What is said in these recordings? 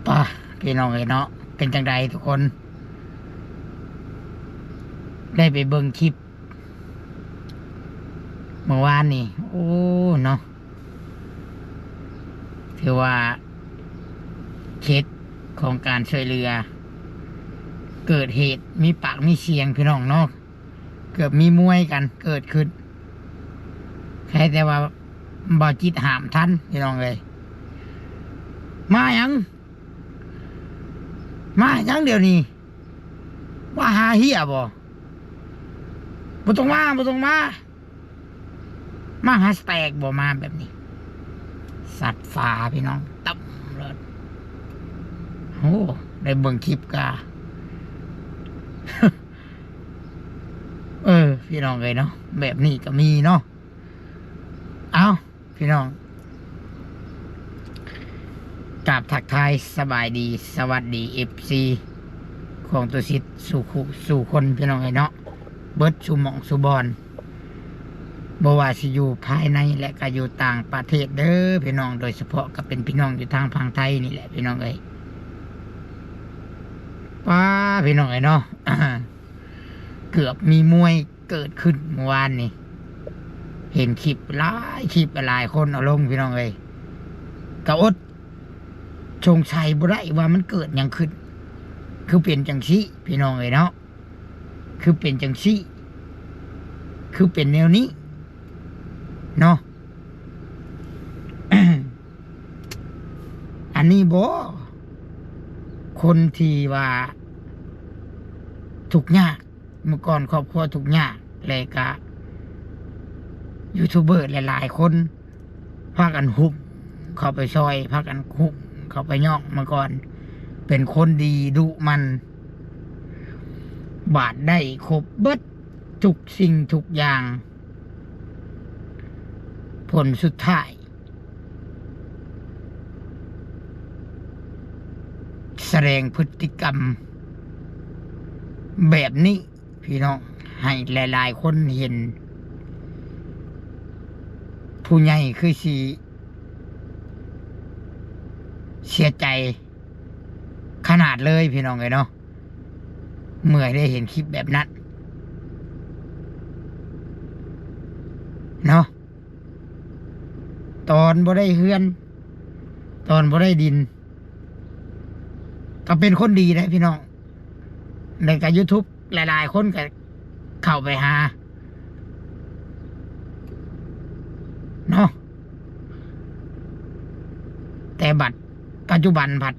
ປະ ພີ່ນ້ອງເອີຍເນາະ ເປັນຈັ່ງໃດທຸກຄົນ ໄດ້ໄປເບິ່ງຄລິບມື້ວານນີ້? ໂອ້ ເນາະ ຖືວ່າເຂດຂອງການຊ່ວຍເຫຼືອ ເກີດເຫດມີປາກມີສຽງ ພີ່ນ້ອງເນາະ. ເກືອບມີມວຍກັນເກີດຂຶ້ນ ໃຄແຕ່ວ່າບ່າວຈິດຫ້າມທັນ ພີ່ນ້ອງເອີຍ. ມາຫຍັງ ມາຫຍັງດຽວນີ້ ມາຫາເຮຍບໍ່? ບໍ່ຕ້ອງມາ ບໍ່ຕ້ອງມາ ມາຫາສະແຕັກບໍ່? ມາແບບນີ້ ສັດຝາ ພີ່ນ້ອງ ຕຳໂລດ. ໂອ້ ໄດ້ເບິ່ງຄລິບກະ ເອີ ພີ່ນ້ອງເອີຍເນາະ ແບບນີ້ກໍມີເນາະ. ເອົ້າ ພີ່ນ້ອງ ກາບທັກທາຍສະບາຍດີ ສະຫວັດດີ ເອັຟຊີ ຂອງຕຸສິດສູ່ຄູ່ສູ່ຄົນ ພີ່ນ້ອງເອີຍເນາະ ເບິດສູ່ໝ່ອງສູ່ບ່ອນ ບໍ່ວ່າຊິຢູ່ພາຍໃນ ແລະ ກໍຢູ່ຕ່າງປະເທດເດີ ພີ່ນ້ອງ ໂດຍສະເພາະກໍເປັນພີ່ນ້ອງຢູ່ທາງຝັ່ງໄທນີ້ແຫຼະ ພີ່ນ້ອງເອີຍ. ປ້າ ພີ່ນ້ອງເອີຍເນາະ ເກືອບມີມວຍເກີດຂຶ້ນມື້ວານນີ້ ເຫັນຄລິບຫຼາຍຄລິບ ຫຼາຍຄົນເອົາລົງ ພີ່ນ້ອງເອີຍ ກໍອົດສົງໄສບໍ່ໄດ້ວ່າມັນເກີດຫຍັງຂຶ້ນ ຄືເປັນຈັ່ງຊີ້ ພີ່ນ້ອງເອີຍເນາະ ຄືເປັນຈັ່ງຊີ້ ຄືເປັນແນວນີ້ເນາະ. ອັນນີ້ບໍ ຄົນທີ່ວ່າທຸກຍາກ ເມື່ອກ່ອນຄອບຄົວທຸກຍາກ ແລະກະຢູທູບເບີຫຼາຍໆຄົນພາກັນຮຸ້ມເຂົ້າໄປຊ່ອຍ ພາກັນຮຸ້ມເຂົ້າໄປຍ້ອງ ເມື່ອກ່ອນເປັນຄົນດີດຸໝັ່ນ ບາດໄດ້ຄົບເບິດທຸກສິ່ງທຸກຢ່າງ ຜົນສຸດທ້າຍ ສະແດງພຶດຕິກຳແບບນີ້ ພີ່ນ້ອງ ໃຫ້ຫຼາຍໆຄົນເຫັນ ຜູ້ໃຫຍ່ຄືຊິເສຍໃຈຂະໜາດເລີຍ ພີ່ນ້ອງເອີຍເນາະ ເມື່ອໄດ້ເຫັນຄລິບແບບນັ້ນເນາະ. ຕອນບໍ່ໄດ້ເຮືອນ ຕອນບໍ່ໄດ້ດິນ ກໍເປັນຄົນດີເດ້ພີ່ນ້ອງ ແລ້ວກໍຢູທູບຫຼາຍໆຄົນກໍເຂົ້າໄປຫາເນາະ ແຕ່ບັດປັດຈຸບັນພັດ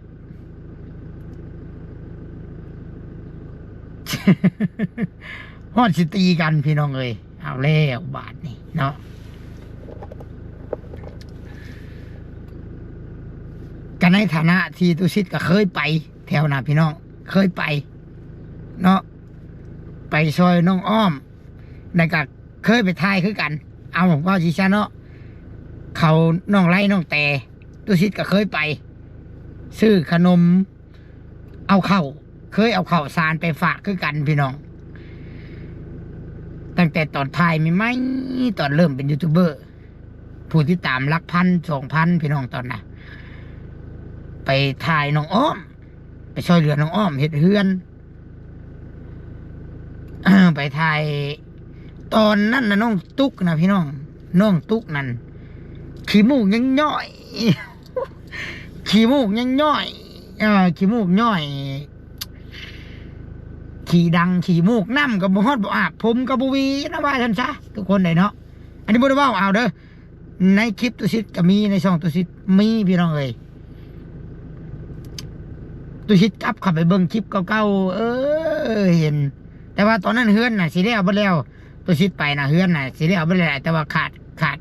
ຮອດຊິຕີກັນພີ່ນ້ອງເອີຍ ເອົາແລ້ວບາດນີ້ເນາະ ກໍໃນຖານະທີ່ຕຸສິດກໍເຄີຍໄປແຖວນັ້ນພີ່ນ້ອງ ເຄີຍໄປເນາະ ໄປຊ່ອຍນ້ອງອ້ອມ ແລ້ວກໍເຄີຍໄປຖ່າຍຄືກັນ ເອົາ ເວົ້າຊິຊະເນາະ ເຂົານ້ອງໄລ ນ້ອງແຕ ຕຸສິດກໍເຄີຍໄປ ຊື້ຂະໜົມ ເອົາເຂົ້າ ເຄີຍເອົາເຂົ້າສານໄປຝາກຄືກັນພີ່ນ້ອງ ຕັ້ງແຕ່ຕອນຖ່າຍໃໝ່ໆ ຕອນເລີ່ມເປັນຢູທູບເບີ ຜູ້ຕິດຕາມຫຼັກພັນ ສອງພັນ ພີ່ນ້ອງ ຕອນນັ້ນ ໄປຖ່າຍນ້ອງອ້ອມ ໄປຊ່ອຍເຫຼືອນ້ອງອ້ອມເຮັດເຮືອນ ໄປຖ່າຍ ຕອນນັ້ນນະ ນ້ອງຕຸກນະພີ່ນ້ອງ ນ້ອງຕຸກນັ້ນ ຂີ້ມູກຍັງຍ້ອຍ ຂີ້ມູກຍັງຍ້ອຍ ເອີ ຂີ້ມູກຍ້ອຍ ຂີ້ດັງຂີ້ມູກ ນ້ຳກໍບໍ່ຮອດບໍ່ອາບ ຜົມກໍບໍ່ຫວີນະ ວ່າຊັ້ນຊະ ທຸກຄົນເດ້ເນາະ ອັນນີ້ບໍ່ໄດ້ເວົ້າເອົາເດີ ໃນຄລິບຕຸສິດກໍມີ ໃນຊ່ອງຕຸສິດມີ ພີ່ນ້ອງເອີຍ ຕຸສິດກັບເຂົ້າໄປເບິ່ງຄລິບເກົ່າໆ ເອີ ເຫັນ ແຕ່ວ່າຕອນນັ້ນເຮືອນນະຊິແລ້ວເບິດແລ້ວ ຕຸສິດໄປນະ ເຮືອນນະຊິແລ້ວເບິດແລ້ວ ແຕ່ວ່າຂາດ ຂາດ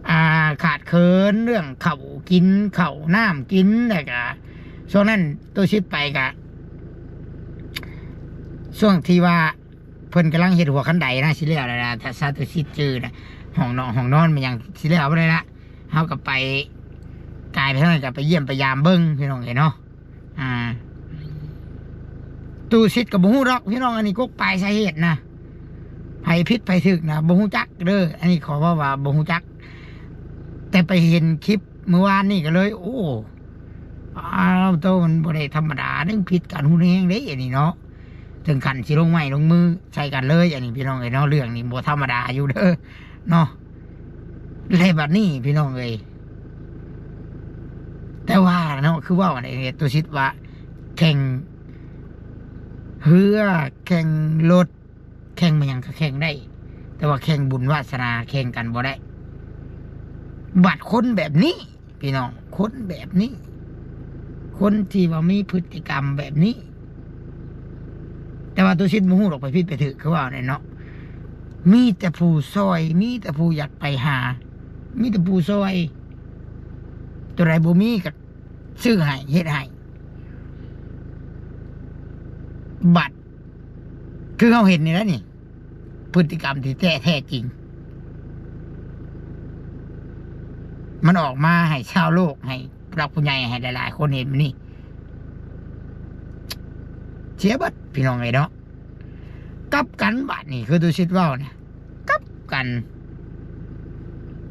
ອ່າ ຂາດເຂີນເລື່ອງເຂົ້າກິນ ເຂົ້ານ້ຳກິນ ແລ້ວກະຊ່ວງນັ້ນຕຸສິດໄປກະ ຊ່ວງທີ່ວ່າ ເພິ່ນກຳລັງເຮັດຫົວຄັນໄດນະ ຊິແລ້ວແລ້ວນະ ຖ້າຊາຕຸສິດຈື່ນະ ຫ້ອງນອນ ຫ້ອງນອນແມ່ນຫຍັງຊິແລ້ວບໍ່ໄດ້ລະ ເຮົາກໍໄປ ກາຍໄປທາງນັ້ນກໍໄປຢ້ຽມໄປຢາມເບິ່ງ ພີ່ນ້ອງເອີຍເນາະ ອ່າ ຕຸສິດກໍບໍ່ຮູ້ດອກ ພີ່ນ້ອງ ອັນນີ້ກົກປາຍສາເຫດນະ ໃຜຜິດໃຜຖືກນະ ບໍ່ຮູ້ຈັກເດີ ອັນນີ້ຂໍເວົ້າວ່າບໍ່ຮູ້ຈັກ ແຕ່ໄປເຫັນຄລິບມື້ວານນີ້ກໍເລີຍ ໂອ້ ອ້າວໂຕ ມັນບໍ່ໄດ້ທຳມະດາເດ້ ຜິດກັນຮຸນແຮງເດ້ອັນນີ້ເນາະ ເຖິງຂັ້ນຊິລົງໄມ້ລົງມືໃສ່ກັນເລີຍ ອັນນີ້ພີ່ນ້ອງເອີຍເນາະ ເລື່ອງນີ້ບໍ່ທຳມະດາຢູ່ເດີເນາະ. ແລະບັດນີ້ພີ່ນ້ອງເອີຍ ແຕ່ວ່າເນາະ ຄືເວົ້າອັນນີ້ ຕຸສິດວ່າແຂ່ງເຮືອ ແຂ່ງລົດ ແຂ່ງແມ່ນຫຍັງກໍແຂ່ງໄດ້ ແຕ່ວ່າແຂ່ງບຸນວາສະໜາແຂ່ງກັນບໍ່ໄດ້. ບັດຄົນແບບນີ້ພີ່ນ້ອງ ຄົນແບບນີ້ ຄົນທີ່ວ່າມີພຶດຕິກຳແບບນີ້ ແຕ່ວ່າຕຸສິດບໍ່ຮູ້ດອກ ໄປຜິດໄປຖືກ ຄືວ່າແຫຼະເນາະ ມີແຕ່ຜູ້ຊ່ອຍ ມີແຕ່ຜູ້ຢາກໄປຫາ ມີແຕ່ຜູ້ຊ່ອຍ ຕົວໃດບໍ່ມີກໍຊື້ໃຫ້ ເຮັດໃຫ້ ບັດ ຄືເຮົາເຫັນນີ້ແຫຼະນີ້ ພຶດຕິກຳທີ່ແທ້ ແທ້ຈິງ ມັນອອກມາໃຫ້ຊາວໂລກ ໃຫ້ຜູ້ຫຼັກຜູ້ໃຫຍ່ ໃຫ້ຫຼາຍໆຄົນເຫັນນີ້ ເສຍເບິດພີ່ນ້ອງເອີຍເນາະ. ກັບກັນບາດນີ້ ຄືຕຸສິດເວົ້ານະ ກັບກັນ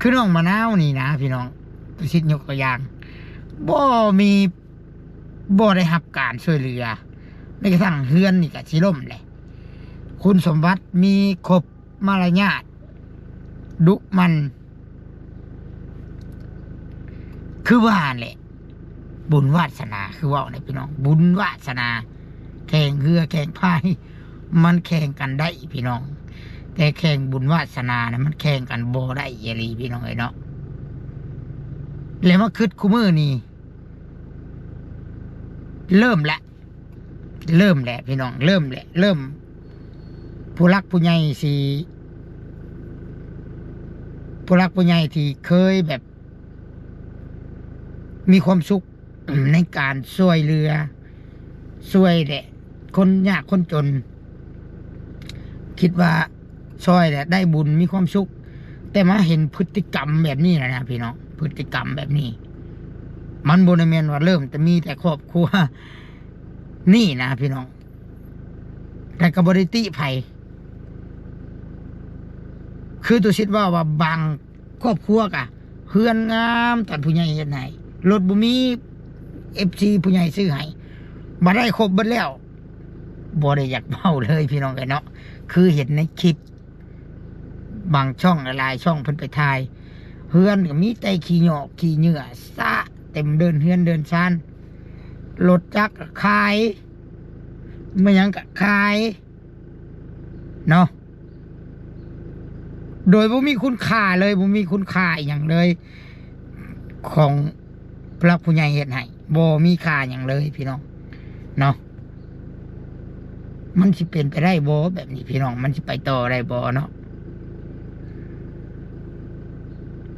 ຄືນ້ອງມະນາວນີ້ນະພີ່ນ້ອງ ຕຸສິດຍົກຕົວຢ່າງ ບໍ່ມີ ບໍ່ໄດ້ຮັບການຊ່ວຍເຫຼືອ ແມ້ກະທັ້ງເຮືອນນີ້ກະຊິລົ້ມແຫຼະ ຄຸນສົມບັດມີຄົບ ມາລະຍາດ ດຸໝັ່ນ ຄືວ່າແຫຼະ ບຸນວາສະໜາ ຄືເວົ້າແຫຼະພີ່ນ້ອງ ບຸນວາສະໜາ ແຂ່ງເຮືອແຂ່ງພາຍ ມັນແຂ່ງກັນໄດ້ພີ່ນ້ອງ ແຕ່ແຂ່ງບຸນວາສະໜານະ ມັນແຂ່ງກັນບໍ່ໄດ້ອີ່ຫຼີພີ່ນ້ອງເອີຍເນາະ. ແລ້ວມາຄິດຄູ່ມື້ນີ້ ເລີ່ມແຫຼະ ເລີ່ມແຫຼະພີ່ນ້ອງ ເລີ່ມແຫຼະ ເລີ່ມ ຜູ້ຫຼັກຜູ້ໃຫຍ່ຊິ ຜູ້ຫຼັກຜູ້ໃຫຍ່ທີ່ເຄີຍແບບມີຄວາມສຸກໃນການຊ່ວຍເຫຼືອ ຊ່ວຍແຫຼະຄົນຍາກຄົນຈົນ ຄິດວ່າ ຊ່ອຍແຫຼະໄດ້ບຸນມີຄວາມສຸກ ແຕ່ມາເຫັນພຶດຕິກຳແບບນີ້ແຫຼະນະພີ່ນ້ອງ ພຶດຕິກຳແບບນີ້ ມັນບໍ່ໄດ້ແມ່ນວ່າເລີ່ມແຕ່ມີແຕ່ຄອບຄົວນີ້ນະພີ່ນ້ອງ ແຕ່ກໍບໍ່ໄດ້ຕິໃຜ ຄືຕຸສິດເວົ້າວ່າບາງຄອບຄົວກະເຮືອນງາມຕອນຜູ້ໃຫຍ່ເຮັດໃຫ້ ລົດບໍ່ມີ ເອັຟຊີ ຜູ້ໃຫຍ່ຊື້ໃຫ້ ບັດໄດ້ຄົບເບິດແລ້ວ ບໍ່ໄດ້ຢາກເວົ້າເລີຍພີ່ນ້ອງເອີຍເນາະ ຄືເຫັນໃນຄລິບ ບາງຊ່ອງຫຼາຍໆຊ່ອງເພິ່ນໄປຖ່າຍ ເຮືອນກໍມີແຕ່ຂີ້ຫຍອກຂີ້ເຫຍື້ອຊະເຕັມເດີ່ນເຮືອນເດີ່ນຊານ ລົດຈັກກໍຂາຍ ແມ່ນຫຍັງກໍຂາຍເນາະ ໂດຍບໍ່ມີຄຸນຄ່າເລີຍ ບໍ່ມີຄຸນຄ່າອີ່ຫຍັງເລີຍ ຂອງຜູ້ຫຼັກຜູ້ໃຫຍ່ເຮັດໃຫ້ ບໍ່ມີຄ່າຫຍັງເລີຍພີ່ນ້ອງເນາະ. ມັນຊິເປັນໄປໄດ້ບໍ່ແບບນີ້ພີ່ນ້ອງ ມັນຊິໄປຕໍ່ໄດ້ບໍ່ເນາະ.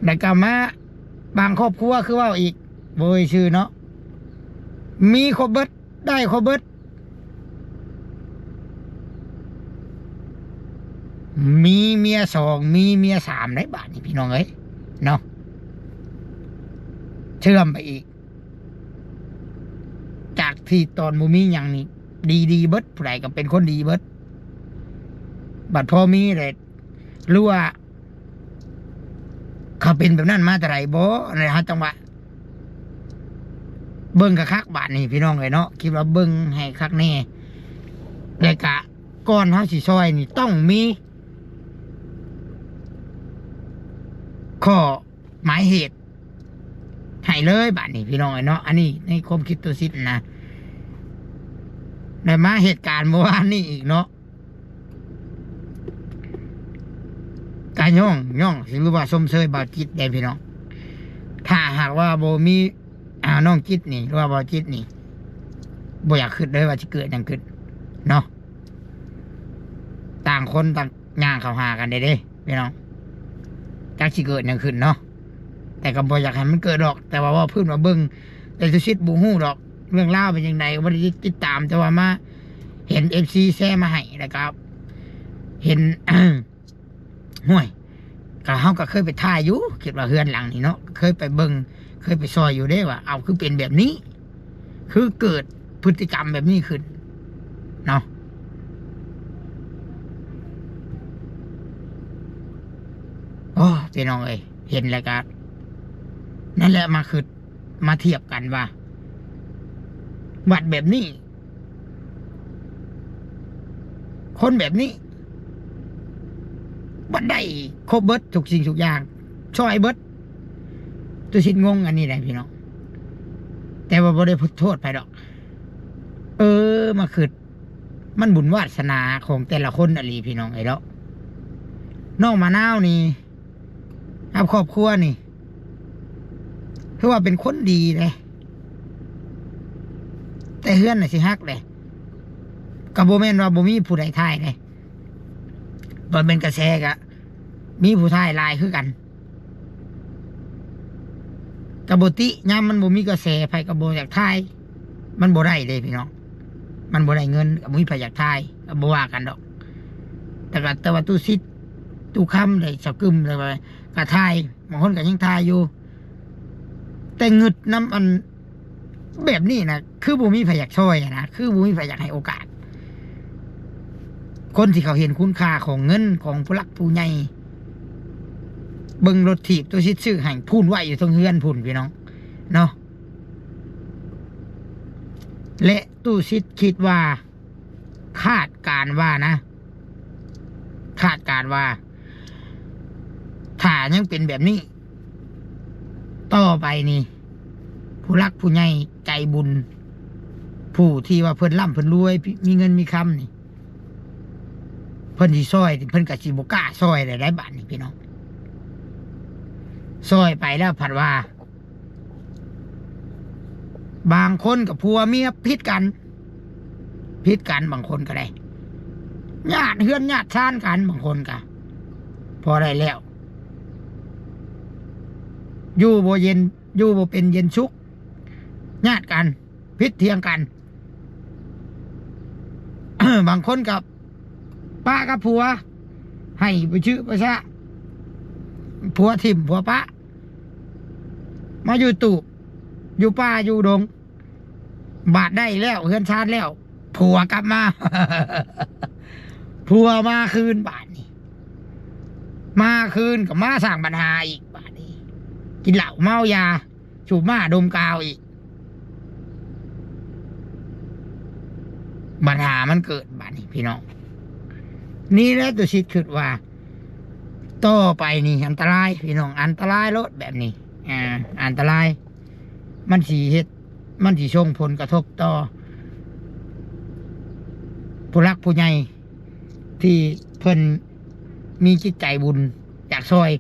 ແລ້ວກໍມາບາງຄອບຄົວຄືເວົ້າອີກ ບໍ່ເອີ່ຍຊື່ເນາະ ມີຄົບເບິດ ໄດ້ຄົບເບິດ ມີເມຍສອງ ມີເມຍສາມໄດ໋ບາດນີ້ພີ່ນ້ອງເອີຍເນາະ ເຊື່ອມໄປອີກ ຈາກທີ່ຕອນບໍ່ມີຫຍັງນີ້ ດີໆເບິດ ຜູ້ໃດກໍເປັນຄົນດີເບິດ ບັດພໍມີແລ້ວ ຫຼືວ່າເຂົາເປັນແບບນັ້ນມາແຕ່ໃດບໍ ອັນໃດເຮົາຈັ່ງວ່າເບິ່ງຄັກໆບາດນີ້ພີ່ນ້ອງເອີຍເນາະ ຄິດວ່າເບິ່ງໃຫ້ຄັກແນ່ ແລ້ວກະກ່ອນເຮົາຊິຊ່ອຍນີ້ຕ້ອງມີຂໍ້ ໝາຍເຫດໃຫ້ເລີຍບາດນີ້ພີ່ນ້ອງເອີຍເນາະ ອັນນີ້ໃນຄວາມຄິດຕົວຊິດນະ ແລ້ວມາເຫດການເມື່ອວານນີ້ອີກເນາະ ກະຍ້ອງ ຍ້ອງ ຫຼືວ່າຊົມເຊີຍບ່າວຈິດແດ່ພີ່ນ້ອງ ຖ້າຫາກວ່າບໍ່ມີ ອ່າ ນ້ອງຈິດນີ້ ຫຼືວ່າບ່າວຈິດນີ້ ບໍ່ຢາກຄິດເລີຍວ່າຊິເກີດຫຍັງຂຶ້ນເນາະ ຕ່າງຄົນຕ່າງຍ່າງເຂົ້າຫາກັນເດ້ ເດ້ພີ່ນ້ອງ ຈັກຊິເກີດຫຍັງຂຶ້ນເນາະ ແຕ່ກໍບໍ່ຢາກໃຫ້ມັນເກີດດອກ ແຕ່ວ່າເວົ້າພື້ນວ່າເບິ່ງ ແຕ່ສຸສິດບໍ່ຮູ້ດອກ ເລື່ອງລາວເປັນຈັ່ງໃດກໍບໍ່ໄດ້ຕິດຕາມ ແຕ່ວ່າມາເຫັນເອັຟຊີແຊມາໃຫ້ ແລ້ວກໍເຫັນ ຫ້ວຍ ກໍເຮົາກໍເຄີຍໄປຖ່າຍຢູ່ ຄິດວ່າເຮືອນຫຼັງນີ້ເນາະ ເຄີຍໄປເບິ່ງ ເຄີຍໄປຊ່ອຍຢູ່ເດ້ ວ່າ ເອົ້າ ຄືເປັນແບບນີ້ ຄືເກີດພຶດຕິກຳແບບນີ້ຂຶ້ນເນາະ ໂອ້ ພີ່ນ້ອງເອີຍ ເຫັນແລ້ວກໍ ນັ້ນແຫຼະ ມາຄິດ ມາທຽບກັນວ່າ ວັດແບບນີ້ ຄົນແບບນີ້ ບັດໄດ້ຄົບເບິດທຸກສິ່ງທຸກຢ່າງ ຊ່ອຍເບິດ. ຕຸສິດງົງອັນນີ້ແຫຼະພີ່ນ້ອງ ແຕ່ວ່າບໍ່ໄດ້ໂທດໃຜດອກ. ເອີ ມາຄິດ ມັນບຸນວາດສະໜາຂອງແຕ່ລະຄົນອີ່ຫຼີພີ່ນ້ອງເອີຍເນາະ. ນ້ອງມະນາວນີ້ ກັບຄອບຄົວນີ້ ຖືວ່າເປັນຄົນດີເດ້ ແຕ່ເຮືອນນະຊິຫັກເດ້. ກໍບໍ່ແມ່ນວ່າບໍ່ມີຜູ້ໃດຖ່າຍເດ້ ບໍ່ແມ່ນກະແສກະມີຜູ້ຖ່າຍຫຼາຍຄືກັນ. ກະບໍ່ຕິ ຍາມມັນບໍ່ມີກະແສ ໃຜກະບໍ່ຢາກຖ່າຍ ມັນບໍ່ໄດ້ເດ້ພີ່ນ້ອງ ມັນບໍ່ໄດ້ເງິນ ກະບໍ່ມີໃຜຢາກຖ່າຍ ກະບໍ່ວ່າກັນດອກ. ແຕ່ກະ ແຕ່ວ່າຕຸສິດ ຕຸຄຳ ໄດ້ສະກຶມ ແລ້ວກະຖ່າຍ ບາງຄົນກະຍັງຖ່າຍຢູ່ ແຕ່ງຶດນຳອັນ ແບບນີ້ນະ ຄືບໍ່ມີໃຜຢາກຊ່ອຍນະ ຄືບໍ່ມີໃຜຢາກໃຫ້ໂອກາດ ຄົນທີ່ເຂົາເຫັນຄຸນຄ່າຂອງເງິນຂອງຜູ້ຫຼັກຜູ້ໃຫຍ່. ເບິ່ງລົດຖີບຕຸສິດຊື້ໃຫ້ ພຸ້ນໄວ້ຢູ່ເທິງເຮືອນພຸ້ນພີ່ນ້ອງເນາະ. ແລະ ຕຸສິດຄິດວ່າ ຄາດການວ່ານະ ຄາດການວ່າ ຖ້າຍັງເປັນແບບນີ້ຕໍ່ໄປນີ້ ຜູ້ຫຼັກຜູ້ໃຫຍ່ໃຈບຸນ ຜູ້ທີ່ວ່າເພິ່ນລ່ຳເພິ່ນລວຍ ມີເງິນມີຄຳນີ້ ເພິ່ນຊິຊ່ອຍ ເພິ່ນກະຊິບໍ່ກ້າຊ່ອຍແລ້ວໄດ໋ບາດນີ້ພີ່ນ້ອງ. ຊ່ອຍໄປແລ້ວພັດວ່າ ບາງຄົນກໍຜົວເມຍຜິດກັນ ຜິດກັນ ບາງຄົນກໍໄດ້ ຍາດເຮືອນຍາດຊານກັນ ບາງຄົນກໍພໍໄດ້ແລ້ວ ຢູ່ບໍ່ເຢັນ ຢູ່ບໍ່ເປັນເຢັນສຸກ ຍາດກັນ ຜິດຖຽງກັນ. ບາງຄົນກໍປະກັບຜົວ ໃຫ້ໄປຊຶໄປຊະ ຜົວຖິ້ມຜົວປະ ມາຢູ່ຕູບ ຢູ່ປ່າຢູ່ດົງ. ບາດໄດ້ແລ້ວ ເຮືອນຊານແລ້ວ ຜົວກັບມາ ຜົວມາຄືນບາດນີ້ ມາຄືນກໍມາສ້າງບັນຫາອີກບາດນີ້ ກິນເຫຼົ້າເມົາຢາ ສູບມ້າດົມກາວອີກ ບັນຫາມັນເກີດບາດນີ້ພີ່ນ້ອງ. ນີ້ແຫຼະ ຕຸສິດຄິດວ່າ ຕໍ່ໄປນີ້ອັນຕະລາຍພີ່ນ້ອງ ອັນຕະລາຍໂລດແບບນີ້ ອ່າ ອັນຕະລາຍ ມັນຊິເຮັດ ມັນຊິສົ່ງຜົນກະທົບຕໍ່ຜູ້ຫຼັກຜູ້ໃຫຍ່ທີ່ເພິ່ນມີຈິດໃຈບຸນຢາກຊ່ອຍ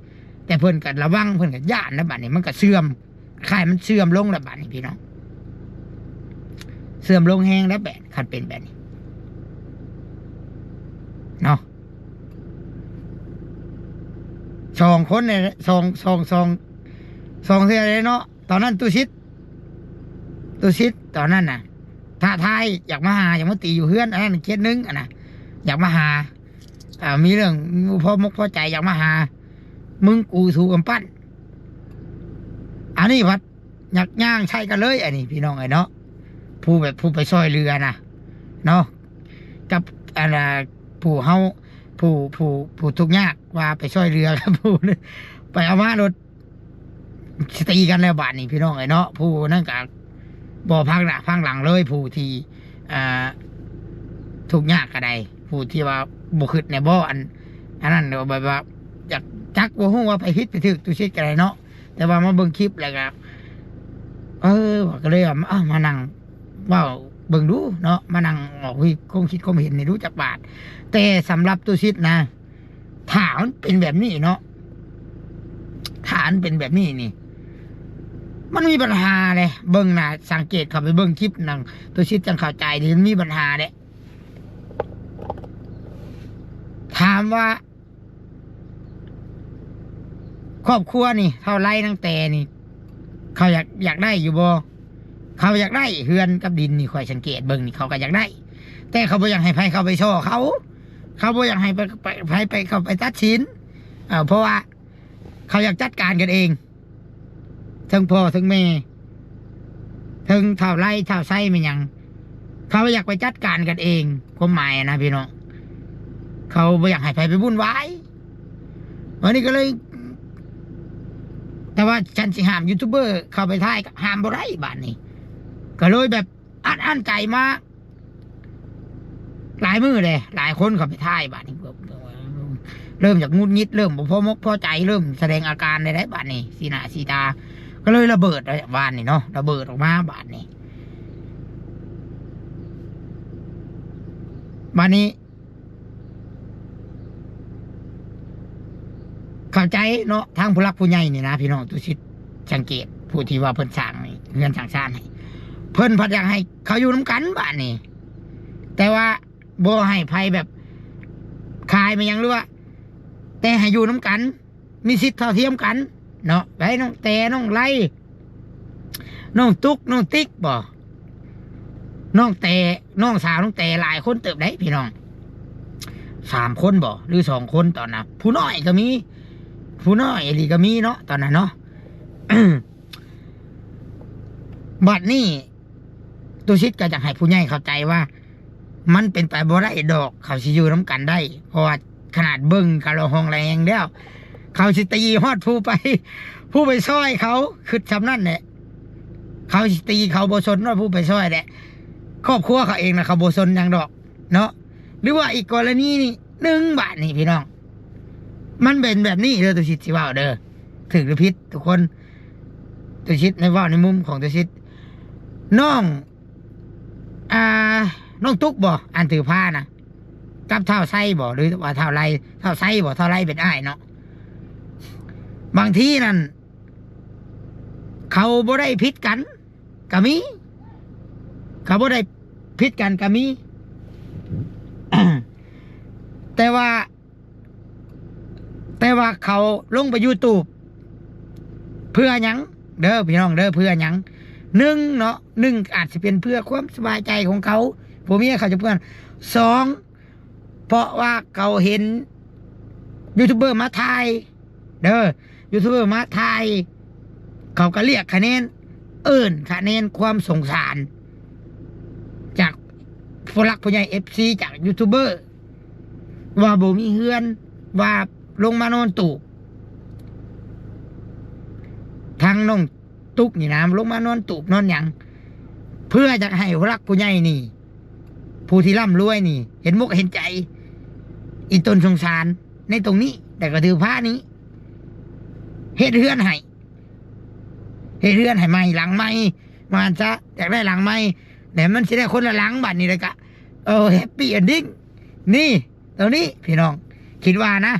ແຕ່ເພິ່ນກະລະວັງ ເພິ່ນກະຢ້ານແລ້ວບາດນີ້ ມັນກະເສື່ອມ ຄ້າຍມັນເສື່ອມລົງແລ້ວບາດນີ້ພີ່ນ້ອງ ເສື່ອມລົງແຮງແລ້ວແບບ ຄັນເປັນແບບນີ້ເນາະ. ສອງຄົນນີ້ ສອງ ສອງ ສອງ ສອງເທື່ອເດ້ເນາະ. ຕອນນັ້ນຕຸສິດ ຕຸສິດຕອນນັ້ນນະ ທ້າທາຍ ຢາກມາຫາ ຢາກມາຕີຢູ່ເຮືອນ ອັນນັ້ນເຂດໜຶ່ງ ອັນນະ ຢາກມາຫາ ອ່າ ມີເລື່ອງບໍ່ພໍມົກພໍໃຈ ຢາກມາຫາ ມຶງກູສູ່ກຳປັ້ນ. ອັນນີ້ພັດ ຍັກຍ່າງໃສ່ກັນເລີຍ ອັນນີ້ພີ່ນ້ອງເອີຍເນາະ ຜູ້ແບບ ຜູ້ໄປຊ່ອຍເຫຼືອນະເນາະ ກັບ ອັນ ອ່າ ຜູ້ເຮົາ ຜູ້ ຜູ້ ຜູ້ທຸກຍາກ ວ່າໄປຊ່ອຍເຫຼືອກັບຜູ້ ໄປເອົາມາໂລດ ຊິຕີກັນແລ້ວບາດນີ້ພີ່ນ້ອງເອີຍເນາະ. ຜູ້ນັ້ນກະບໍ່ພັງໜ້າພັງຫຼັງເລີຍ ຜູ້ທີ່ ອ່າ ທຸກຍາກກະໄດ້ ຜູ້ທີ່ວ່າບໍ່ຄຶດແດ່ບໍ່ ອັນ ອັນນັ້ນ ແບບວ່າ ຢາກຈັກ ບໍ່ຮູ້ວ່າໃຜຜິດໃຜຖືກ ຕຸສິດກະໄດ້ເນາະ. ແຕ່ວ່າມາເບິ່ງຄລິບແລ້ວກະ ເອີ ວ່າ ກໍເລີຍວ່າ ເອົາ ມານັ່ງເວົ້າເບິ່ງດູເນາະ ມານັ່ງອອກຄວາມຄິດຄວາມເຫັນນີ້ດູຈັກບາດ. ແຕ່ສຳລັບຕຸສິດນະ ຖ້າມັນເປັນແບບນີ້ເນາະ ຖ້າມັນເປັນແບບນີ້ນີ້ ມັນມີບັນຫາເດ້. ເບິ່ງໜ້າ ສັງເກດເຂົ້າໄປເບິ່ງຄລິບໜັງ ຕຸສິດຈັ່ງເຂົ້າໃຈນີ້ ມັນມີບັນຫາເດ້. ຖາມວ່າ ຄອບຄົວນີ້ ທ້າວໄລນາງແຕນີ້ ເຂົາຢາກ ຢາກໄດ້ຢູ່ບໍ່? ເຂົາຢາກໄດ້ເຮືອນກັບດິນນີ້ ຂ້ອຍສັງເກດເບິ່ງນີ້ ເຂົາກໍຢາກໄດ້ ແຕ່ເຂົາບໍ່ຢາກໃຫ້ໃຜເຂົ້າໄປສໍ້ເຂົາ ເຂົາບໍ່ຢາກໃຫ້ໄປ ໄປ ໃຜໄປເຂົ້າໄປຕັດສິນ ເອີ ເພາະວ່າເຂົາຢາກຈັດການກັນເອງ ເທິງພໍ່ເທິງແມ່ ເທິງທ້າວໄລ ທ້າວໄຊ ແມ່ນຫຍັງ ເຂົາຢາກໄປຈັດການກັນເອງ ຄວາມໝາຍນະພີ່ນ້ອງ ເຂົາບໍ່ຢາກໃຫ້ໃຜໄປວຸ້ນວາຍ. ບັດນີ້ກໍເລີຍ ແຕ່ວ່າຄັນຊິຫ້າມຢູທູບເບີເຂົ້າໄປຖ່າຍກໍຫ້າມບໍ່ໄດ້ ບາດນີ້ກໍເລີຍແບບ ອັດອັ້ນໃຈມາຫຼາຍມື້ເດ້. ຫຼາຍຄົນເຂົ້າໄປຖ່າຍບາດນີ້ ເລີ່ມຢາກຫງຸດຫງິດ ເລີ່ມບໍ່ພໍມົກພໍໃຈ ເລີ່ມສະແດງອາການໄດ້ບາດນີ້ ສີໜ້າສີຕາ ກໍເລີຍລະເບີດວານນີ້ເນາະ ລະເບີດອອກມາບາດນີ້. ບາດນີ້ ເຂົ້າໃຈເນາະ ທາງຜູ້ຫຼັກຜູ້ໃຫຍ່ນີ້ນະພີ່ນ້ອງ ຕຸສິດສັງເກດ ຜູ້ທີ່ວ່າເພິ່ນສ້າງເຮືອນສ້າງຊານໃຫ້ ເພິ່ນພັດຢາກໃຫ້ເຂົາຢູ່ນຳກັນບາດນີ້ ແຕ່ວ່າບໍ່ໃຫ້ໃຜແບບຂາຍມາຫຍັງ ຫຼືວ່າ ແຕ່ໃຫ້ຢູ່ນຳກັນ ມີສິດເທົ່າທຽມກັນເນາະ. ໄປ ນ້ອງແຕ ນ້ອງໄລ ນ້ອງຕຸກ ນ້ອງຕິກບໍ ນ້ອງແຕ ນ້ອງສາວນ້ອງແຕ ຫຼາຍຄົນເຕີບໄດ໋ພີ່ນ້ອງ ສາມຄົນບໍ ຫຼືສອງຄົນຕອນນັ້ນ ຜູ້ນ້ອຍກໍມີ ຜູ້ນ້ອຍອີ່ຫຼີກໍມີເນາະ ຕອນນັ້ນເນາະ. ບັດນີ້ຕຸສິດກໍຢາກໃຫ້ຜູ້ໃຫຍ່ເຂົ້າໃຈວ່າ ມັນເປັນໄປບໍ່ໄດ້ດອກ ເຂົາຊິຢູ່ນຳກັນໄດ້ ເພາະວ່າຂະໜາດເບິ່ງເຂົາລະຫອງລະແຮງແລ້ວ ເຂົາຊິຕີຮອດຜູ້ໄປ ຜູ້ໄປຊ່ອຍເຂົາ ຄິດຊ່ຳນັ້ນແຫຼະ ເຂົາຊິຕີ ເຂົາບໍ່ສົນວ່າຜູ້ໄປຊ່ອຍແຫຼະ ຄອບຄົວເຂົາເອງນະ ເຂົາບໍ່ສົນຫຍັງດອກເນາະ. ຫຼືວ່າອີກກໍລະນີໜຶ່ງບາດນີ້ພີ່ນ້ອງ ມັນເປັນແບບນີ້ເດີ ຕຸສິດຊິເວົ້າເດີ ຖືກຫຼືຜິດທຸກຄົນ ຕຸສິດໃນເວົ້າໃນມຸມຂອງຕຸສິດ ນ້ອງ ອ່າ ນ້ອງຕຸກບໍ ອັນຖືພານະ ກັບທ້າວໄຊບໍ ຫຼືວ່າທ້າວໄລ ທ້າວໄຊບໍ ທ້າວໄລເປັນອ້າຍເນາະ ບາງທີນັ້ນ ເຂົາບໍ່ໄດ້ຜິດກັນກໍມີ ເຂົາບໍ່ໄດ້ຜິດກັນກໍມີ ແຕ່ວ່າ ແຕ່ວ່າເຂົາລົງໄປຢູທູບເພື່ອຫຍັງເດີພີ່ນ້ອງເດີ ເພື່ອຫຍັງ ໜຶ່ງເນາະ ໜຶ່ງອາດຊິເປັນເພື່ອຄວາມສະບາຍໃຈຂອງເຂົາ ຜົວເມຍເຂົາຈະເພື່ອນ ສອງ ເພາະວ່າເຂົາເຫັນຢູທູບເບີມາຖ່າຍເດີ ຢູທູບເບີມາຖ່າຍ ເຂົາກໍລຽກຄະແນນ ເອີ້ນຄະແນນຄວາມສົງສານ ຈາກຜູ້ຫຼັກຜູ້ໃຫຍ່ ເອັຟຊີ ຈາກຢູທູບເບີ ວ່າບໍ່ມີເຮືອນ ວ່າລົງມານອນຕູບ ທາງນ້ອງຕຸກນີ້ນະ ລົງມານອນຕູບນອນຫຍັງ ເພື່ອຢາກໃຫ້ຜູ້ຫຼັກຜູ້ໃຫຍ່ນີ້ ຜູ້ທີ່ລ່ຳລວຍນີ້ ເຫັນອົກເຫັນໃຈ ອີ່ຕົນສົງສານໃນຕົງນີ້ ແຕ່ກໍຖືພານີ້ ເຮັດເຮືອນໃຫ້ ເຮັດເຮືອນໃຫ້ໃໝ່ ຫຼັງໃໝ່ ວ່າຊັ້ນຊະ ຢາກໄດ້ຫຼັງໃໝ່ ແລ້ວມັນຊິໄດ້ຄົນລະຫຼັງ ບາດນີ້ແລ້ວກະ ເອີ ແຮັບປີ້ເອັນດິ້ງ ນີ້ ຕົວນີ້ພີ່ນ້ອງ ຄິດວ່ານະ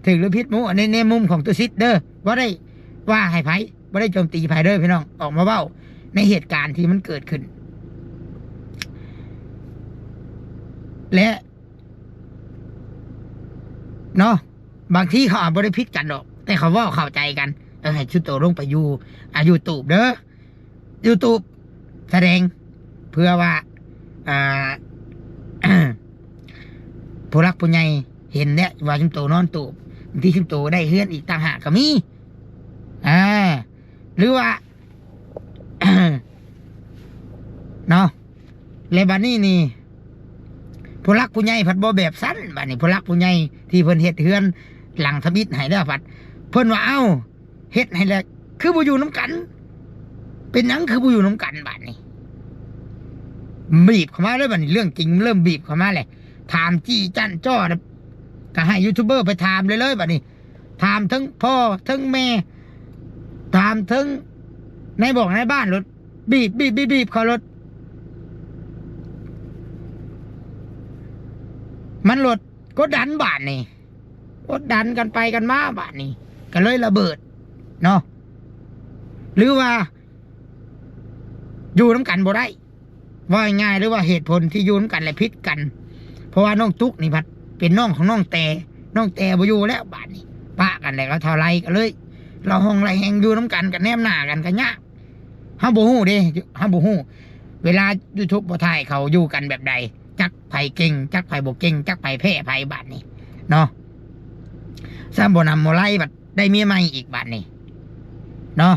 ຖືກຫຼືຜິດໝູ່ ອັນນີ້ໃນມຸມຂອງຕຸສິດເດີ ບໍ່ໄດ້ວ່າໃຫ້ໃຜ ບໍ່ໄດ້ໂຈມຕີໃຜເດີພີ່ນ້ອງ ອອກມາເວົ້າໃນເຫດການທີ່ມັນເກີດຂຶ້ນ ແລະ ເນາະ ບາງທີເຂົາອາດບໍ່ໄດ້ຜິດກັນດອກ ແຕ່ເຂົາເວົ້າເຂົ້າໃຈກັນ ເອີ ໃຫ້ຊຸມໂຕລົງໄປຢູ່ ອ່າ ຢູທູບເດີ ຢູທູບ ສະແດງ ເພື່ອວ່າ ອ່າ ຜູ້ຫຼັກຜູ້ໃຫຍ່ເຫັນແຫຼະວ່າຊຸມໂຕນອນຕູບ ບາງທີຊຸມໂຕໄດ້ເຮືອນອີກຕ່າງຫາກກໍມີ ອ່າ ຫຼືວ່າ ເນາະ ແລະ ບາດນີ້ນີ້ ຜູ້ຫຼັກຜູ້ໃຫຍ່ພັດບໍ່ແບບຊັ້ນ ບາດນີ້ຜູ້ຫຼັກຜູ້ໃຫຍ່ທີ່ເພິ່ນເຮັດເຮືອນຫຼັງທຳອິດໃຫ້ແລ້ວພັດ ເພິ່ນວ່າ ເອົ້າ ເຮັດໃຫ້ແລ້ວຄືບໍ່ຢູ່ນຳກັນ ເປັນຫຍັງຄືບໍ່ຢູ່ນຳກັນ ບາດນີ້ ບີບເຂົ້າມາເລີຍ ບາດນີ້ເລື່ອງຈິງເລີ່ມບີບເຂົ້າມາແຫຼະ ຖາມຈີ້ຈັ່ນຈໍ້ ກໍໃຫ້ຢູທູບເບີໄປຖາມເລີຍ ບາດນີ້ ຖາມເຖິງພໍ່ເຖິງແມ່ ຖາມເຖິງນາຍບອກນາຍບ້ານໂລດ ບີບ ບີບ ບີບ ບີບເຂົາໂລດ ມັນໂລດກົດດັນບາດນີ້ ກົດດັນກັນໄປກັນມາບາດນີ້ ກໍເລີຍລະເບີດເນາະ ຫຼືວ່າຢູ່ນຳກັນບໍ່ໄດ້ ເວົ້າງ່າຍໆ ຫຼືວ່າເຫດຜົນທີ່ຢູ່ນຳກັນແລ້ວຜິດກັນ ເພາະວ່ານ້ອງຕຸກນີ້ພັດເປັນນ້ອງຂອງນ້ອງແຕ ນ້ອງແຕບໍ່ຢູ່ແລ້ວບາດນີ້ ປະກັນແລ້ວ ເຂົາເທົ່າໄລກໍເລີຍລະຫອງລະແຮງ ຢູ່ນຳກັນກໍແນມໜ້າກັນກໍຍາກ ເຮົາບໍ່ຮູ້ເດ້ ເຮົາບໍ່ຮູ້ ເວລາຢູທູບບໍ່ຖ່າຍ ເຂົາຢູ່ກັນແບບໃດ ຈັກໃຜເກັ່ງ ຈັກໃຜບໍ່ເກັ່ງ ຈັກໃຜແພ້ໃຜບາດນີ້ເນາະ ຊ້ຳບໍ່ນຳບໍ່ໄລ ບັດໄດ້ເມຍໃໝ່ອີກບາດນີ້ເນາະ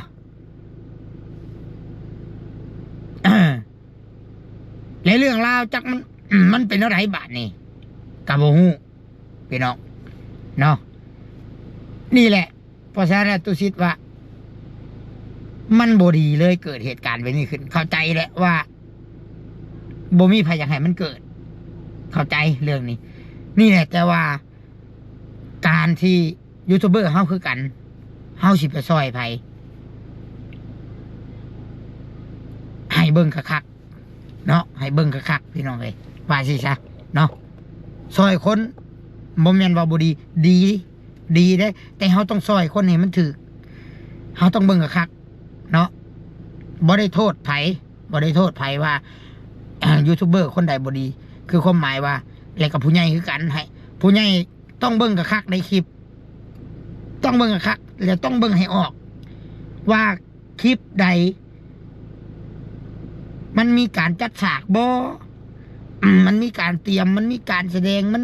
ແລະເລື່ອງລາວຈັກມັນ ມັນເປັນແນວໃດບາດນີ້ ກໍບໍ່ຮູ້ພີ່ນ້ອງເນາະ ນີ້ແຫຼະ ເພາະສະນັ້ນແຫຼະ ຕຸສິດວ່າ ມັນບໍ່ດີເລີຍ ເກີດເຫດການແບບນີ້ຂຶ້ນ ເຂົ້າໃຈແຫຼະວ່າ ບໍ່ມີໃຜຢາກໃຫ້ມັນເກີດ ເຂົ້າໃຈເລື່ອງນີ້ ນີ້ແຫຼະ. ແຕ່ວ່າການທີ່ຢູທູບເບີເຮົາຄືກັນ ເຮົາຊິໄປຊ່ອຍໃຜ ໃຫ້ເບິ່ງຄັກໆເນາະ ໃຫ້ເບິ່ງຄັກໆ ພີ່ນ້ອງເອີຍ ວ່າຊີ້ຊະເນາະ. ຊ່ອຍຄົນບໍ່ແມ່ນວ່າບໍ່ດີ ດີ ດີເດ້ ແຕ່ເຮົາຕ້ອງຊ່ອຍຄົນໃຫ້ມັນຖືກ ເຮົາຕ້ອງເບິ່ງຄັກໆເນາະ. ບໍ່ໄດ້ໂທດໃຜ ບໍ່ໄດ້ໂທດໃຜວ່າ ຢູທູບເບີຄົນໃດບໍ່ດີ ຄືຄວາມໝາຍວ່າ ແລະກໍຜູ້ໃຫຍ່ຄືກັນ ໃຫ້ຜູ້ໃຫຍ່ຕ້ອງເບິ່ງຄັກໆໃນຄລິບ ຕ້ອງເບິ່ງຄັກໆ ແລະຕ້ອງເບິ່ງໃຫ້ອອກວ່າຄລິບໃດ ມັນມີການຈັດສາກບໍ່ ມັນມີການຕຽມ ມັນມີການສະແດງ ມັນ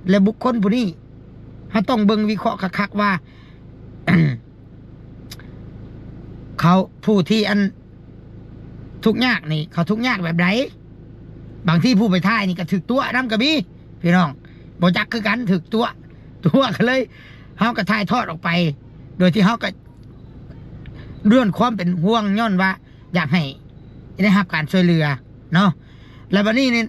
ແລະບຸກຄົນຜູ້ນີ້ ເຮົາຕ້ອງເບິ່ງວິເຄາະຄັກໆວ່າ ເຂົາ ຜູ້ທີ່ອັນທຸກຍາກນີ້ ເຂົາທຸກຍາກແບບໃດ? ບາງທີຜູ້ໄປຖ່າຍນີ້ກໍຖືກຕົວະນຳກໍມີ ພີ່ນ້ອງ ບໍ່ຈັກຄືກັນ ຖືກຕົວະ ຕົວະກໍເລີຍ ເຮົາກໍຖ່າຍທອດອອກໄປ ໂດຍທີ່ເຮົາກໍດ້ວຍຄວາມເປັນຫ່ວງ ຍ້ອນວ່າຢາກໃຫ້ໄດ້ຮັບການຊ່ວຍເຫຼືອເນາະ. ແລ້ວບັດນີ້ນີ້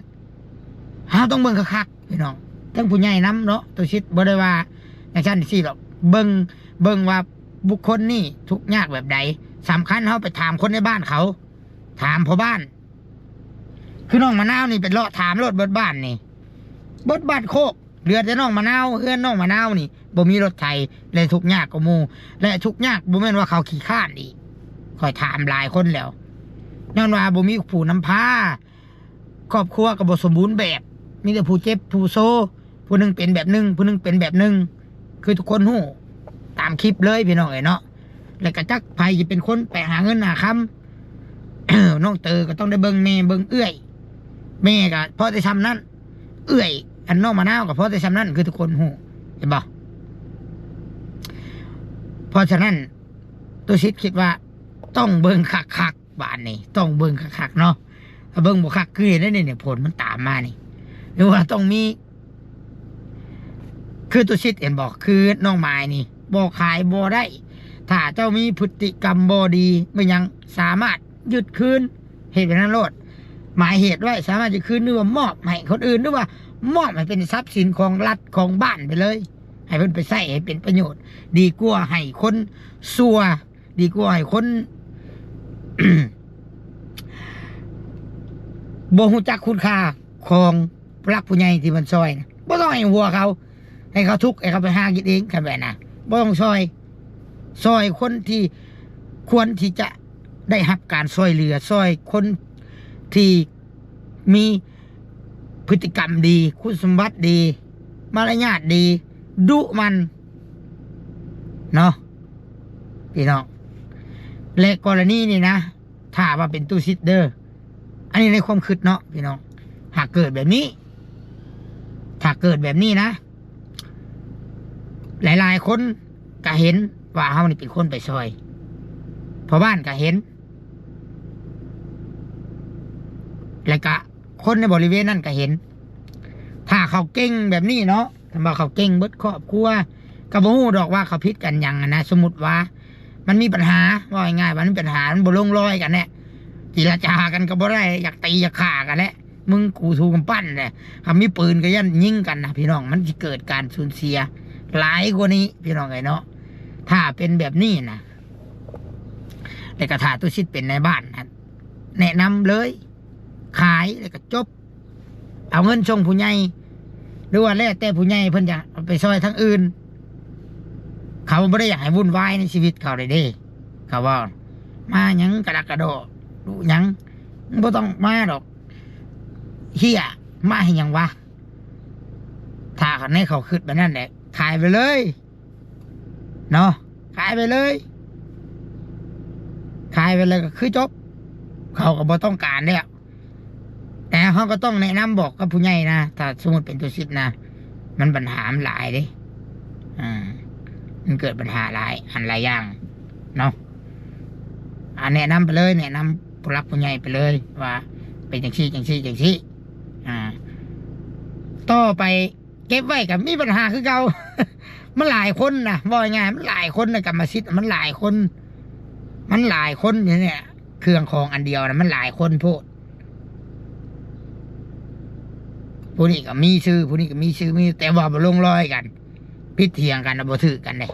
ເຮົາຕ້ອງເບິ່ງຄັກໆ ພີ່ນ້ອງ ທັງຜູ້ໃຫຍ່ນຳເນາະ ຕຸສິດບໍ່ໄດ້ວ່າຈັ່ງຊັ້ນຈັ່ງຊີ້ດອກ ເບິ່ງ ເບິ່ງວ່າບຸກຄົນນີ້ທຸກຍາກແບບໃດ. ສຳຄັນເຮົາໄປຖາມຄົນໃນບ້ານເຂົາ ຖາມພໍ່ບ້ານ ຄືນ້ອງມະນາວນີ້ໄປເລາະຖາມໂລດເບິດບ້ານນີ້ ເບິດບ້ານໂຄກ ເຫຼືອແຕ່ນ້ອງມະນາວ ເຮືອນນ້ອງມະນາວນີ້ບໍ່ມີລົດໄຖ ແລະທຸກຍາກກວ່າໝູ່ ແລະທຸກຍາກບໍ່ແມ່ນວ່າເຂົາຂີ້ຄ້ານອີກ ຂ້ອຍຖາມຫຼາຍຄົນແລ້ວ ຍ້ອນວ່າບໍ່ມີຜູ້ນຳພາ ຄອບຄົວກໍບໍ່ສົມບູນແບບ ມີແຕ່ຜູ້ເຈັບຜູ້ໂຊ ຜູ້ໜຶ່ງເປັນແບບໜຶ່ງ ຜູ້ໜຶ່ງເປັນແບບໜຶ່ງ ຄືທຸກຄົນຮູ້ຕາມຄລິບເລີຍ ພີ່ນ້ອງເອີຍເນາະ. ແລ້ວກໍຈັກໃຜຊິເປັນຄົນໄປຫາເງິນຫາຄຳ ນ້ອງເຕີກໍຕ້ອງໄດ້ເບິ່ງແມ່ເບິ່ງເອື້ອຍ ແມ່ກໍພໍແຕ່ຊ່ຳນັ້ນ ເອື້ອຍ ອັນນ້ອງມະນາວກໍພໍແຕ່ຊ່ຳນັ້ນ ຄືທຸກຄົນຮູ້ ເຫັນບໍ່? ເພາະສະນັ້ນ ຕຸສິດຄິດວ່າຕ້ອງເບິ່ງຄັກໆ ບາດນີ້ຕ້ອງເບິ່ງຄັກໆເນາະ ຖ້າເບິ່ງບໍ່ຄັກຄືເຫັນໄດ້ນີ້ ຜົນມັນຕາມມານີ້ ຫຼືວ່າຕ້ອງມີ ຄືຕຸສິດເຫັນບໍ່ ຄືນ້ອງໝາຍນີ້ ບໍ່ຂາຍບໍ່ໄດ້ ຖ້າເຈົ້າມີພຶດຕິກຳບໍ່ດີ ແມ່ນຫຍັງ ສາມາດຍຶດຄືນ ເຮັດແບບນັ້ນໂລດ ໝາຍເຫດໄວ້ ສາມາດຍຶດຄືນ ຫຼືວ່າມອບໃຫ້ຄົນອື່ນ ຫຼືວ່າມອບໃຫ້ເປັນຊັບສິນຂອງລັດຂອງບ້ານໄປເລີຍ ໃຫ້ເພິ່ນໄປໃຊ້ໃຫ້ເປັນປະໂຫຍດ ດີກວ່າໃຫ້ຄົນຊົ່ວ ດີກວ່າໃຫ້ຄົນ ບໍ່ຮູ້ຈັກຄຸນຄ່າຂອງຜູ້ຫຼັກຜູ້ໃຫຍ່ທີ່ມັນຊ່ອຍນະ ບໍ່ຕ້ອງໃຫ້ຫົວເຂົາ ໃຫ້ເຂົາທຸກ ໃຫ້ເຂົາໄປຫາກິນເອງ ຄັນແບບນັ້ນນະ ບໍ່ຕ້ອງຊ່ອຍ ຊ່ອຍຄົນທີ່ຄວນທີ່ຈະໄດ້ຮັບການຊ່ອຍເຫຼືອ ຊ່ອຍຄົນທີ່ມີພຶດຕິກຳດີ ຄຸນສົມບັດດີ ມາລະຍາດດີ ດຸໝັ່ນ ເນາະ ພີ່ນ້ອງ ແລະກໍລະນີນີ້ນະ ຖ້າວ່າເປັນຕຸສິດເດີ ອັນນີ້ໃນຄວາມຄິດເນາະ ພີ່ນ້ອງ ຫາກເກີດແບບນີ້ ຖ້າເກີດແບບນີ້ນະ ຫຼາຍໆຄົນກະເຫັນວ່າເຮົານີ້ເປັນຄົນໄປຊ່ອຍ ພໍ່ບ້ານກະເຫັນ ແລະກະຄົນໃນບໍລິເວນນັ້ນກະເຫັນ ຖ້າເຂົາເກັ່ງແບບນີ້ເນາະ ຖ້າວ່າເຂົາເກັ່ງເບິດຄອບຄົວ ກໍບໍ່ຮູ້ດອກວ່າເຂົາຜິດກັນຫຍັງຫັ້ນນະ. ສົມມຸດວ່າມັນມີບັນຫາ ເວົ້າງ່າຍໆວ່າມັນມີບັນຫາ ມັນບໍ່ລົງລອຍກັນແຫຼະ ເຈລະຈາກັນກໍບໍ່ໄດ້ ຢາກຕີຢາກຂ້າກັນແຫຼະ ມຶງກູຖືກຳປັ້ນແຫຼະ ຄັນມີປືນກໍຢ້ານຍິງກັນນະ ພີ່ນ້ອງ ມັນຊິເກີດການສູນເສຍຫຼາຍກວ່ານີ້ ພີ່ນ້ອງເອີຍເນາະ. ຖ້າເປັນແບບນີ້ນະ ແລ້ວກໍຖ້າຕຸສິດເປັນນາຍບ້ານນະ ແນະນຳເລີຍ ຂາຍແລ້ວກໍຈົບ ເອົາເງິນສົ່ງຜູ້ໃຫຍ່ ຫຼືວ່າແລ້ວແຕ່ຜູ້ໃຫຍ່ເພິ່ນຈະເອົາໄປຊ່ອຍທາງອື່ນ ເຂົາບໍ່ໄດ້ຢາກໃຫ້ວຸ່ນວາຍໃນຊີວິດເຂົາເດ້ ເຂົາເວົ້າ ມາຫຍັງກະດັກກະດໍ້ ດຸຫຍັງ ບໍ່ຕ້ອງມາດອກ ເຫ້ຍ ມາເຮັດຫຍັງວະ? ຖ້າໃນເຂົາຄິດແບບນັ້ນແຫຼະ ຂາຍໄປເລີຍ ເນາະ ຂາຍໄປເລີຍ ຂາຍໄປແລ້ວກໍຄືຈົບ ເຂົາກໍບໍ່ຕ້ອງການແລ້ວ. ແຕ່ເຮົາກໍຕ້ອງແນະນຳບອກກັບຜູ້ໃຫຍ່ນະ ຖ້າສົມມຸດເປັນຕຸສິດນະ ມັນບັນຫາມັນຫຼາຍເດ້ ອ່າ ມັນເກີດບັນຫາຫຼາຍອັນຫຼາຍຢ່າງເນາະ ອ່າ ແນະນຳໄປເລີຍ ແນະນຳຜູ້ຫຼັກຜູ້ໃຫຍ່ໄປເລີຍວ່າເປັນຈັ່ງຊີ້ ຈັ່ງຊີ້ ຈັ່ງຊີ້ ອ່າ ຕໍ່ໄປ ເກັບໄວ້ກໍມີບັນຫາຄືເກົ່າ ມັນຫຼາຍຄົນນະ ເວົ້າງ່າຍໆ ມັນຫຼາຍຄົນໃນກຳມະສິດ ມັນຫຼາຍຄົນ ມັນຫຼາຍຄົນຢູ່ນີ້ ເຄື່ອງຂອງອັນດຽວນະ ມັນຫຼາຍຄົນໂພດ ຜູ້ນີ້ກໍມີຊື່ ຜູ້ນີ້ກໍມີຊື່ ມີ ແຕ່ວ່າບໍ່ລົງລອຍກັນ ຜິດຖຽງກັນ ບໍ່ຖືກກັນເດ້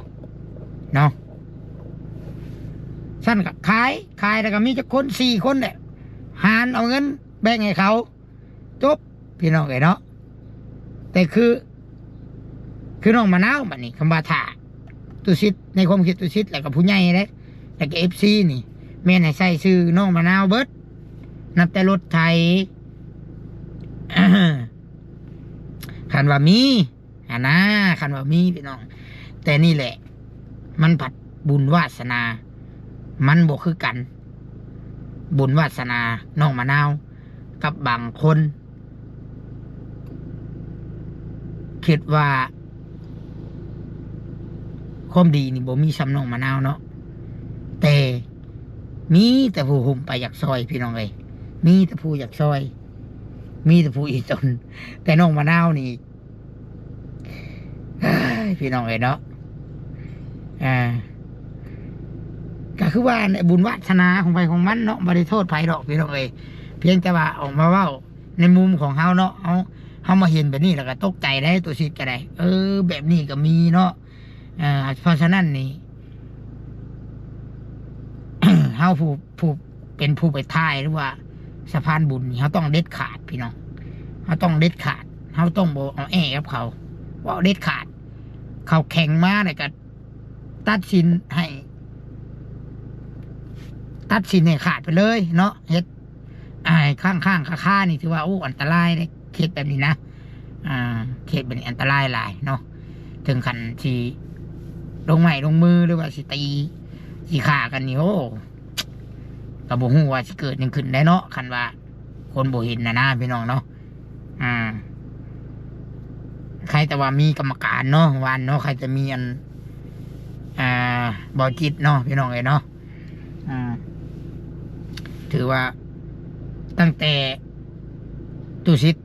ເນາະ. ຊັ້ນກໍຂາຍ ຂາຍແລ້ວກໍມີຈັກຄົນ ສີ່ຄົນແຫຼະ ຫານເອົາເງິນແບ່ງໃຫ້ເຂົາ ຈົບ ພີ່ນ້ອງເອີຍເນາະ. ແຕ່ຄື ຄືນ້ອງມະນາວບັດນີ້ ຄຳວ່າຖ້າຕຸສິດ ໃນຄວາມຄິດຕຸສິດ ແລ້ວກໍຜູ້ໃຫຍ່ເດ້ ແລ້ວກໍເອັຟຊີນີ້ ແມ່ນໃຫ້ໃສ່ຊື່ນ້ອງມະນາວເບິດ ນັບແຕ່ລົດໄຖ ຄັນວ່າມີຫັ້ນນາ ຄັນວ່າມີ ພີ່ນ້ອງ. ແຕ່ນີ້ແຫຼະ ມັນພັດບຸນວາສະໜາ ມັນບໍ່ຄືກັນ ບຸນວາສະໜານ້ອງມະນາວ ກັບບາງຄົນ ຄິດວ່າຄວາມດີນີ້ບໍ່ມີສ່ຳນ້ອງມະນາວເນາະ ແຕ່ມີແຕ່ຜູ້ຮຸ່ມປາກຢາກຊ່ອຍ ພີ່ນ້ອງເອີຍ ມີແຕ່ຜູ້ຢາກຊ່ອຍ ມີແຕ່ຜູ້ອີ່ຕົນ. ແຕ່ນ້ອງມະນາວນີ້ ເອີຍ ພີ່ນ້ອງເອີຍເນາະ ອ່າ ກໍຄືວ່າແຫຼະ ບຸນວາສະໜາຂອງໃຜຂອງມັນເນາະ ບໍ່ໄດ້ໂທດໃຜດອກ ພີ່ນ້ອງເອີຍ. ພຽງແຕ່ວ່າອອກມາເວົ້າໃນມຸມຂອງເຮົາເນາະ ເຮົາ ເຮົາມາເຫັນແບບນີ້ແລ້ວກໍຕົກໃຈໄດ໋ ຕຸສິດກໍໄດ້ ເອີ ແບບນີ້ກໍມີເນາະ. ອ່າ ເພາະສະນັ້ນນີ້ ເຮົາຜູ້ ຜູ້ເປັນຜູ້ໄປຖ່າຍ ຫຼືວ່າສະພານບຸນນີ້ ເຮົາຕ້ອງເດັດຂາດ ພີ່ນ້ອງ ເຮົາຕ້ອງເດັດຂາດ ເຮົາຕ້ອງບໍ່ເອົາແອກັບເຂົາ ເວົ້າເດັດຂາດ. ເຂົາແຂງມາແລ້ວກໍຕັດສິນໃຫ້ ຕັດສິນໃຫ້ຂາດໄປເລີຍເນາະ ເຮັດ ອ່າ ຄ້າງໆຄາໆນີ້ ຖືວ່າ ໂອ້ ອັນຕະລາຍເດ້ ເຂດແບບນີ້ນະ ອ່າ ເຂດແບບນີ້ອັນຕະລາຍຫຼາຍເນາະ ເຖິງຂັ້ນຊິລົງໄມ້ລົງມື ຫຼືວ່າຊິຕີ ຊິຂ້າກັນນີ້ ໂອ້ ກໍບໍ່ຮູ້ວ່າຊິເກີດຫຍັງຂຶ້ນໄດ້ເນາະ ຄັນວ່າຄົນບໍ່ເຫັນນະນາ ພີ່ນ້ອງເນາະ. ອ່າ ໃຄແຕ່ວ່າມີກຳມະການເນາະ ວ່າເນາະ ໃຄແຕ່ມີອັນ ອ່າ ບໍ່ຈິດເນາະ ພີ່ນ້ອງເອີຍເນາະ. ອ່າ ຖືວ່າຕັ້ງແຕ່ຕຸສິດ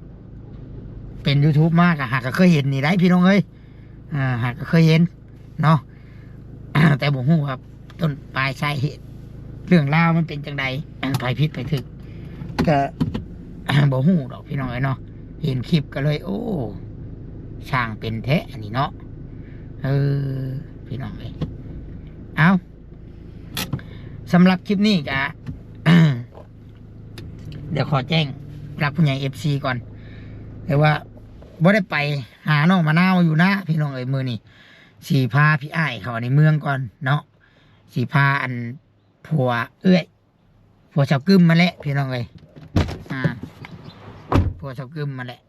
ເປັນຢູທູບມາ ກໍຫາກໍເຄີຍເຫັນນີ້ໄດ໋ ພີ່ນ້ອງເອີຍ ອ່າ ຫາກໍເຄີຍເຫັນເນາະ ແຕ່ບໍ່ຮູ້ວ່າຕົ້ນປາຍສາເຫດເລື່ອງລາວມັນເປັນຈັ່ງໃດ ໃຜຜິດໃຜຖືກ ກໍບໍ່ຮູ້ດອກ ພີ່ນ້ອງເອີຍເນາະ. ເຫັນຄລິບກໍເລີຍ ໂອ້ ຊ່າງເປັນແທ້ອັນນີ້ເນາະ ເອີ ພີ່ນ້ອງເອີຍ. ເອົ້າ ສຳລັບຄລິບນີ້ກະ ດຽວຂໍແຈ້ງຫຼັກຜູ້ໃຫຍ່ເອັຟຊີກ່ອນ ແຕ່ວ່າບໍ່ໄດ້ໄປຫານ້ອງມະນາວຢູ່ນາ ພີ່ນ້ອງເອີຍ. ມື້ນີ້ຊິພາພີ່ອ້າຍເຂົ້າໃນເມືອງກ່ອນເນາະ ຊິພາອັນ ຜົວເອື້ອຍ ຜົວສາວກຶມມາແຫຼະ ພີ່ນ້ອງເອີຍ ອ່າ ຜົວສາວກຶມມາແຫຼະ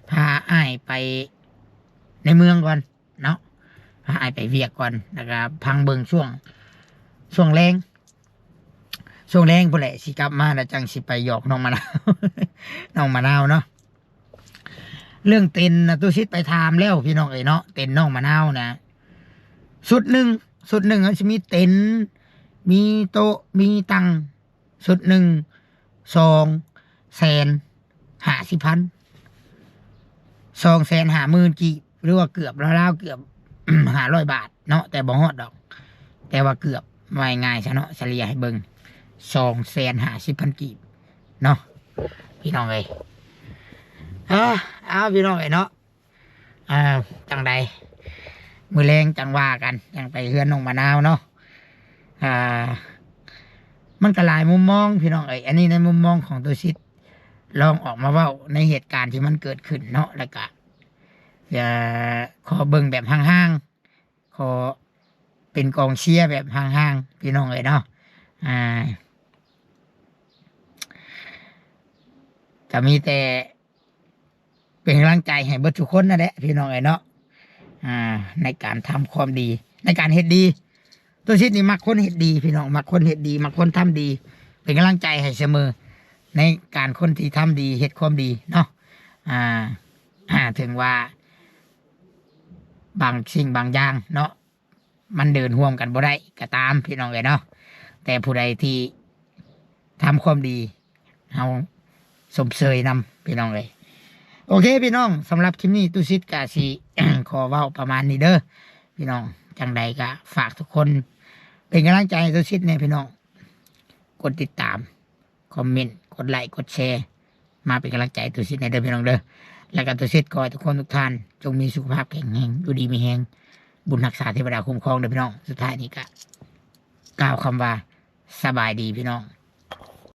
ພາອ້າຍໄປໃນເມືອງກ່ອນ ເນາະ ພາອ້າຍໄປວຽກກ່ອນ ແລ້ວກໍພັງເບິ່ງຊ່ວງ ຊ່ວງແລງ ຊ່ວງແລງພຸ້ນແຫຼະ ຊິກັບມາແລ້ວຈັ່ງຊິໄປຫຍອກນ້ອງມະນາວ ນ້ອງມະນາວເນາະ. ເລື່ອງເຕັນນະ ຕຸສິດໄປຖາມແລ້ວ ພີ່ນ້ອງເອີຍເນາະ ເຕັນນ້ອງມະນາວນະ ຊຸດໜຶ່ງ ຊຸດໜຶ່ງມັນຊິມີເຕັນ ມີໂຕະ ມີຕັ່ງ ຊຸດໜຶ່ງ ສອງແສນຫ້າສິບພັນ ສອງແສນຫ້າໝື່ນກີບ ຫຼືວ່າເກືອບລາວໆ ເກືອບຫ້າຮ້ອຍບາດເນາະ ແຕ່ບໍ່ຮອດດອກ ແຕ່ວ່າເກືອບ ວ່າງ່າຍຊະເນາະ ສະເລ່ຍໃຫ້ເບິ່ງ ສອງແສນຫ້າສິບພັນກີບເນາະ ພີ່ນ້ອງເອີຍ. ເອີ ເອົາ ພີ່ນ້ອງເອີຍເນາະ ອ່າ ຈັ່ງໃດ ມື້ແລງຈັ່ງວ່າກັນ ຈັ່ງໄປເຮືອນນ້ອງມະນາວເນາະ. ອ່າ ມັນກໍຫຼາຍມຸມມອງ ພີ່ນ້ອງເອີຍ ອັນນີ້ໃນມຸມມອງຂອງຕຸສິດ ລອງອອກມາເວົ້າໃນເຫດການທີ່ມັນເກີດຂຶ້ນເນາະ ແລ້ວກະ ເອີ ຂໍເບິ່ງແບບຫ່າງໆ ຂໍເປັນກອງເຊຍແບບຫ່າງໆ ພີ່ນ້ອງເອີຍເນາະ. ອ່າ ກໍມີແຕ່ ເປັນກຳລັງໃຈໃຫ້ເບິດທຸກຄົນນັ້ນແຫຼະ ພີ່ນ້ອງເອີຍເນາະ ອ່າ ໃນການທຳຄວາມດີ ໃນການເຮັດດີ. ຕຸສິດນີ້ມັກຄົນເຮັດດີ ພີ່ນ້ອງ ມັກຄົນເຮັດດີ ມັກຄົນທຳດີ ເປັນກຳລັງໃຈໃຫ້ສະເໝີ ໃນການຄົນທີ່ທຳດີ ເຮັດຄວາມດີເນາະ. ອ່າ ເຖິງວ່າບາງສິ່ງບາງຢ່າງເນາະ ມັນເດີນຮ່ວມກັນບໍ່ໄດ້ກໍຕາມ ພີ່ນ້ອງເອີຍເນາະ ແຕ່ຜູ້ໃດທີ່ທຳຄວາມດີ ເຮົາຊົມເຊີຍນຳ ພີ່ນ້ອງເອີຍ. ໂອເຄ ພີ່ນ້ອງ ສຳລັບຄລິບນີ້ ຕຸສິດກະຊິ ຂໍເວົ້າປະມານນີ້ເດີ ພີ່ນ້ອງ. ຈັ່ງໃດກະຝາກທຸກຄົນເປັນກຳລັງໃຈໃຫ້ຕຸສິດແດ່ ພີ່ນ້ອງ ກົດຕິດຕາມ ຄອມເມັນ ກົດໄລ ກົດແຊ ມາເປັນກຳລັງໃຈຕຸສິດແດ່ເດີ ພີ່ນ້ອງເດີ. ແລ້ວກໍຕົວເສັດ ຂໍໃຫ້ທຸກຄົນທຸກທ່ານ ຈົ່ງມີສຸຂະພາບແຂງແຮງ ຢູ່ດີມີແຮງ ບຸນຮັກສາເທວະດາຄຸ້ມຄອງເດີພີ່ນ້ອງ. ສຸດທ້າຍນີ້ກໍກ່າວຄຳວ່າ ສະບາຍດີພີ່ນ້ອງ.